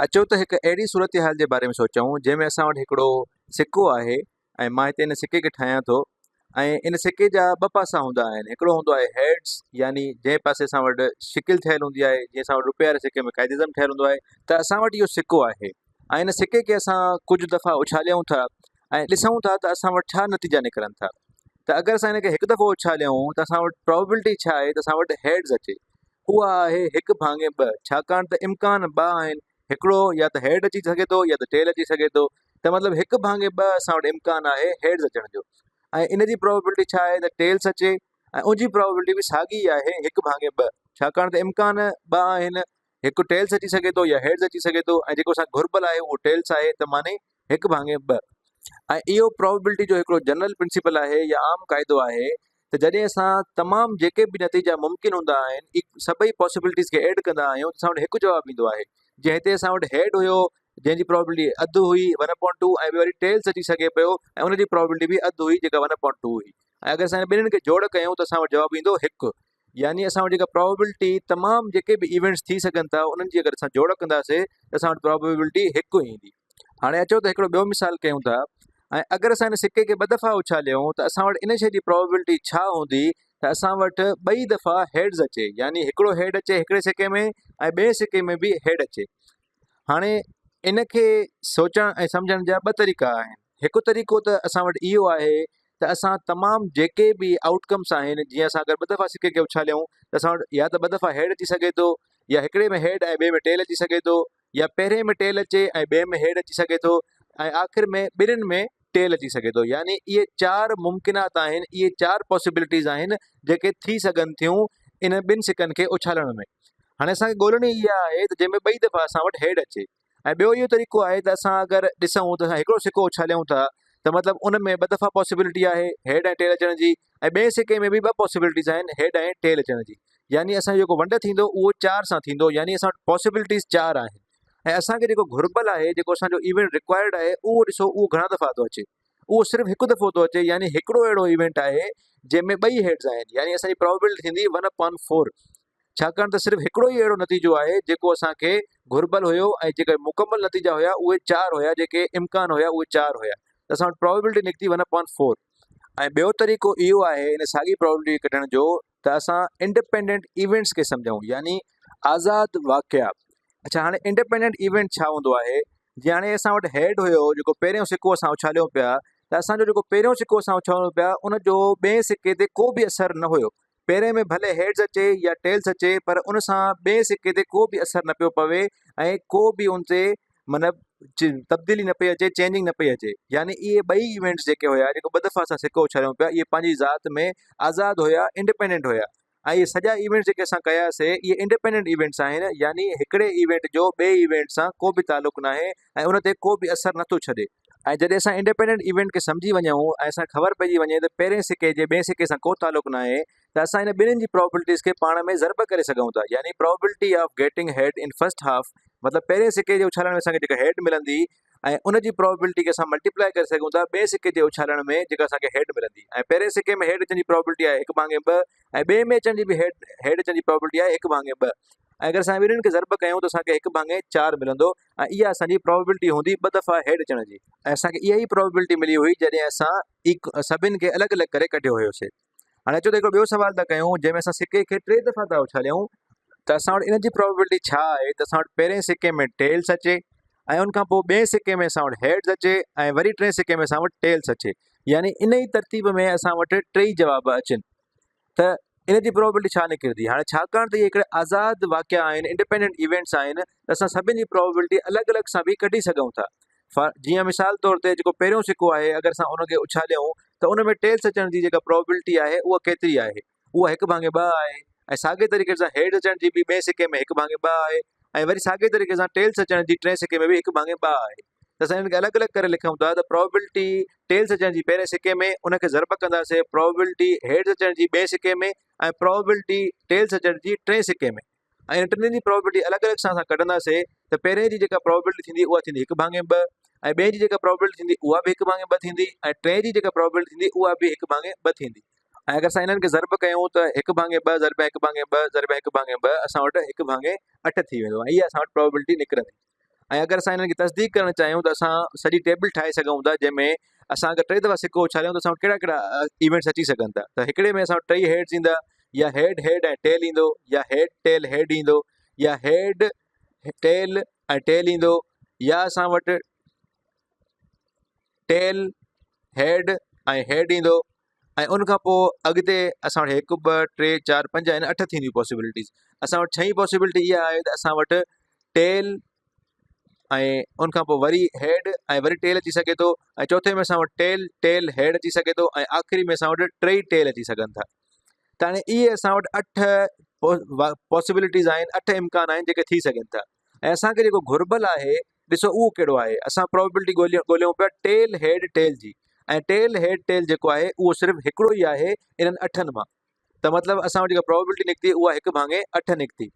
اچو ته هڪ اهڙي صورتحال جي باري ۾ سوچون جنهن ۾ اسان وٽ هڪڙو سڪو آهي ۽ مان هتي ان سڪي کي ٺاهيان ٿو ۽ ان سڪي جا ٻه پاسا هوندا آهن هڪڙو هوندو آهي هيڊز يعني جنهن پاسي اسان وٽ شڪل ٺهيل هوندي آهي جيئن اسان وٽ روپي واري سڪي ۾ قائد اعظم ٺهيل هوندو آهي ته اسان وٽ اهو سڪو آهي ۽ ان سڪي کي اسان ڪجهه دفعا اڇاليون ٿا ۽ ڏسون ٿا ته اسان وٽ ڇا نتيجا نڪرن ٿا ته اگر اسان هن کي هڪ دفعو اڇاليون ته اسان وٽ پرابيبلٽي ڇا آهي ته اسان وٽ هيڊز اچي اها آهي هڪ ڀاڱي ٻه، ڇاڪاڻ ته امڪان ٻه آهن، هڪڙو يا ته هيڊ اچي سگهي ٿو يا ته ٽيل اچي سگهي ٿو ته مطلب هڪ ڀاڱي ٻه اسان وٽ امڪان آهي هيڊز اچڻ جو ۽ ان جي پرابيبلٽي ڇا آهي ته ٽيلس اچي ۽ ان جي پرابيبلٽي به ساڳي ئي آهي هڪ ڀاڱي ٻه، ڇاڪاڻ ته امڪان ٻه آهن، هڪ ٽيلس اچي سگهي ٿو يا هيڊز اچي سگهي ٿو ۽ جيڪو اسان کي گهربل آهي اهو ٽيلس آهي ته معني هڪ ڀاڱي ٻه. ۽ اهو پرابيبلٽي جو هڪڙو جنرل پرنسپل آهي يا عام قاعدو آهي ته جڏهن اسان تمام جيڪي به نتيجا ممڪن هوندا آهن سڀئي پاسيبلٽيز کي ايڊ ڪندا آهيون ته اسان وٽ هڪ جواب ايندو آهي جيئن هتي اسان وٽ هيڊ هيو جنهن جي پرابيبلٽي اڌ هئي ون اپون ٽو ۽ ٻيو وري ٽيلس اچي سگهي پيو ۽ ان جي پرابيبلٽي به اڌ هئي جيڪا ون اپون ٽو هئي ۽ اگر اسان ٻنهين کي جوڙ ڪيون ته اسان وٽ جواب ايندو هڪ يعني اسان وٽ جيڪا پرابيبلٽي تمام جيڪي به ايونٽس ٿي سگهن ٿا انهن جي اگر اسان جوڙ ڪنداسي ته اسان وٽ پرابيبلٽي هڪ ايندي. هاڻي اچو ته هڪڙو ٻيو مثال ڪيون ٿا ۽ اگر اسان ان سڪي کي ٻه دفعا اڇاليون ته اسان وٽ ان شيء جي پرابيبلٽي ڇا هوندي ته اسان وٽ ٻئي دفعا هيڊز اچي يعني هڪڙو هيڊ اچي هڪڙي سڪي ۾ ۽ ٻئي سڪي ۾ به هيڊ اچي. هاڻي ان کي سوچڻ ۽ سمجهڻ جا ٻه طريقا آهن. هڪ طريقو ته اسان وٽ اهو آهي ته اسان تمام جيڪي به آئوٽ ڪمس آهن جيئن اسان اگر ٻه دفعا سڪي کي اڇاليون ته اسان وٽ يا ته ٻه دفعا هيڊ اچي سگهي ٿو يا هڪڙي ۾ هيڊ ۽ ٻئي ۾ ٽيل اچي سگهي ٿو يا پهرين ۾ ٽيل اچي ۽ ٻئي ۾ هيڊ اچي سگهي ٿو ۽ آخر ۾ ٻنهين ۾ ٽيل اچي سگهي ٿو يعني اهي چار ممڪنات آهن اهي چار پاسيبلٽيز آهن جيڪي ٿي سگهن ٿيون ان ٻن سڪن کي اڇالڻ ۾ هاڻي اسان کي ڳولڻي اها آهي ته جنهن ۾ ٻئي دفعا اسان وٽ هيڊ اچي ۽ ٻيو اهو طريقو آهي ته اسان اگر ڏسون ته اسان هڪڙو سڪو اڇاليون ٿا ته مطلب ان ۾ ٻه دفعا پاسيبلٽي آهي هيڊ ۽ ٽيل اچڻ جي ۽ ٻئي سڪي ۾ به ٻه پاسيبلٽيز آهن هيڊ ۽ ٽيل اچڻ جي يعني اسان جو جيڪو ونڊ ٿيندو اهو چار سان ٿيندو يعني اسان وٽ پاسيبلٽيز چار آهن ۽ اسان کي جيڪو گهربل آهي جيڪو اسان جو ايونٽ رڪوائرڊ آهي اهو ڏسو اهو گهڻا دفعا ٿو اچي اهو صرف هڪ دفعو ٿو اچي يعني هڪڙو اهڙو ايونٽ آهي جنهن ۾ ٻئي هيڊز آهن يعني اسان جي پرابيبلٽي ٿيندي ون اپان فور ڇاڪاڻ ته صرف هڪڙو ئي اهڙو نتيجو آهي جيڪو اسان کي گهربل هيو ۽ جيڪي مڪمل نتيجا هيا اهي چار هيا جيڪي امڪان هيا اهي چار هيا ته اسان وٽ پرابيبلٽي نڪتي ون اپان فور. ۽ ٻيو طريقو اهو آهي ان ساڳي پرابيبلٽي ڪڍڻ جو ته اسان انڊيپينڊنٽ ايونٽس کي سمجهون يعني آزاد واقعا. اڇا هاڻي انڊيپينڊنٽ ايونٽ ڇا هوندو آهي جيئن هاڻي اسان وٽ هيڊ هيو جيڪو پهريون سڪو اسان اڇاليون پيا ته اسان جو جيڪو پهريون سڪو اسان اڇاليون پيا ان جو ٻئي سڪي تي ڪو به اثر نه هيو پهرين ۾ ڀلي هيڊز اچي يا ٽيلز اچي پر ان سان ٻئي سڪي تي ڪو به اثر نه پيو پوي ۽ ڪو به ان تي مطلب تبديلي نه پئي اچي چينجنگ نه پئي اچي يعني اهي ٻئي ايونٽس جيڪي هيا جيڪو ٻه دفعا اسان سڪو اڇاريون پيا اهي پنهنجي ذات ۾ آزاد هيا انڊيپينڊنٽ هيا ۽ اهي سڄا ايونٽس جيڪي اسان ڪياسي اهي انڊيپينڊنٽ ايونٽس آهن يعني هڪڙي ايونٽ جو ٻئي ايونٽ سان ڪو به تعلق ناهي ۽ ان تي ڪو به اثر نٿو ڇڏي. ۽ جڏهن اسان انڊيپينڊنٽ ايونٽ کي سمجهي وڃون ۽ اسان کي خبر پئجي وڃي ته پهرين سڪي جي ٻئي سڪي سان ڪو تعلق ناهي ته اسان ان ٻنهين جي پرابيبلٽيز کي پاڻ ۾ ضرب ڪري سگهون ٿا يعني probability of getting head in first half مطلب پهرين سڪي جي اڇالڻ ۾ اسان کي جيڪا هيڊ ملندي ۽ ان جي پرابيبلٽي کي اسان ملٽيپلائي ڪري سگهون ٿا ٻئي سڪي جي اڇالڻ ۾ جيڪا اسان کي هيڊ ملندي ۽ پهرين سڪي ۾ هيڊ اچڻ جي پرابيبلٽي آهي هڪ ڀاڱي ٻه ۽ ٻئي ۾ اچڻ جي به هيڊ هيڊ اچڻ جي پرابيبلٽي آهي هڪ ڀاڱي ٻه ۽ اگر اسان ٻنهين کي ضرب ڪيون ته اسان کي هڪ ڀاڱي چار ملندو ۽ اها اسان جي پرابيبلٽي هوندي ٻه دفعا هيڊ اچڻ جي. ۽ اسان کي اها ئي پرابيبلٽي ملي هئي جڏهن اسان سڀن کي الڳ الڳ ڪري ڪڍيو هيوسي. هاڻي اچو ته هڪڙو ٻيو سوال ٿا ڪيون جنهن ۾ اسان سڪي کي ٽي دفعا ٿا اڇاليون ته اسان وٽ ان جي پرابيبلٽي ڇا آهي ته اسان وٽ پهرين سڪي ۾ ٽيلس اچي ۽ ان کان پوء ٻئي سڪي ۾ اسان وٽ هيڊز اچي ۽ وري ٽئين سڪي ۾ اسان وٽ ٽيلس اچي يعني ان ئي ترتيب ۾ اسان وٽ ٽئي جواب اچن ته ان جي پرابيبلٽي ڇا نڪرندي؟ هاڻي ڇاڪاڻ ته اهي هڪڙي آزاد واقعا آهن، انڊيپينڊنٽ ايونٽس آهن ته اسان سڀني جي پرابيبلٽي الڳ الڳ سان به ڪڍي سگهون ٿا. فار جيئن مثال طور تي جيڪو پهريون سڪو آهي اگر اسان ان کي اڇاليون ته ان ۾ ٽيلس اچڻ جي جيڪا پرابيبلٽي آهي اها ڪيتري آهي؟ اها هڪ ڀاڱي ٻه آهي ۽ ساڳئي طريقي سان هيڊز اچڻ جي به ٻئي سڪي ۾ هڪ ڀاڱي ٻه آهي ۽ وري ساڳئي طريقي سان ٽيلس اچڻ جي ٽئين سڪي ۾ به هڪ ڀاڱي ٻه آهي. ته اسان انهن کي الڳ الڳ ڪري لکون ٿا ته پرابيبلٽي ٽيلس اچڻ جي پهرين سڪي ۾ ان کي ضرب ڪنداسين پرابيبلٽي هيڊز اچڻ جي ٻئي سڪي ۾ ۽ پرابيبلٽي ٽيلس اچڻ جي ٽئين سڪي ۾ ۽ انهن ٽنهي جي پرابيبلٽي الڳ الڳ سان اسان ڪڍنداسين ته پهرين جي جيڪا پرابيبلٽي ٿيندي اها ٿيندي هڪ ڀاڱي ٻه ۽ ٻئي جي جيڪا پرابيبلٽي ٿيندي اها به هڪ ڀاڱي ٻه ٿيندي ۽ ٽئين جي جيڪا پرابيبلٽي ٿيندي اها به هڪ ڀاڱي ٻه ٿيندي ۽ اگر اسان انهن کي ضرب ڪيون ته هڪ ڀاڱي ٻه ضرب هڪ ڀاڱي ٻه ضرب هڪ ڀاڱي ٻه اسان وٽ هڪ ڀاڱي اٺ ٿي ويندو ۽ اها اسان وٽ پرابيبلٽي نڪرندي. ۽ اگر اسان انهن کي تصديق ڪرڻ چاهيون ته اسان سڄي ٽيبل ٺاهي سگهون ٿا جنهن ۾ اسان اگر ٽي دفعا سڪو اڇاليون ته اسان وٽ ڪهڙا ڪهڙا ايونٽس اچي سگهن ٿا ته هڪڙي ۾ اسان وٽ ٽئي هيڊز ايندا يا هيڊ هيڊ ۽ ٽيل ايندو يا هيڊ ٽيل هيڊ ايندو يا هيڊ ٽيل ۽ ٽيل ايندو يا اسان وٽ ٽيل هيڊ ۽ هيڊ ايندو ۽ ان کان پوء اڳتي اسان وٽ هڪ ٻه ٽي چار پنج آهن اٺ ٿينديون پاسيبلٽيز اسان وٽ ڇهين پاسيبلٽي اها آهي ته اسان وٽ ٽيل ۽ ان کان پوء وري هيڊ ۽ وري ٽيل اچي سگهي ٿو ۽ چوٿين ۾ اسان وٽ ٽيل ٽيل هيڊ اچي سگهي ٿو ۽ آخري ۾ اسان وٽ ٽئي ٽيل اچي سگهن ٿا ته هاڻي اهي اسان وٽ اٺ پاسيبلٽيز آهن اٺ امڪان آهن جيڪي ٿي سگهن ٿا ۽ اسان کي جيڪو گهربل آهي ڏسو اهو ڪهڙو آهي اسان پرابيبلٽي ڳوليون ڳوليون پيا ٽيل هيڊ ٽيل جي ۽ ٽيل هيڊ ٽيل جيڪو آهي اهو صرف هڪڙو ئي آهي انهن اٺن مان ته مطلب اسان وٽ جيڪا پرابيبلٽي نڪتي اها هڪ ڀاڱي اٺ نڪتي.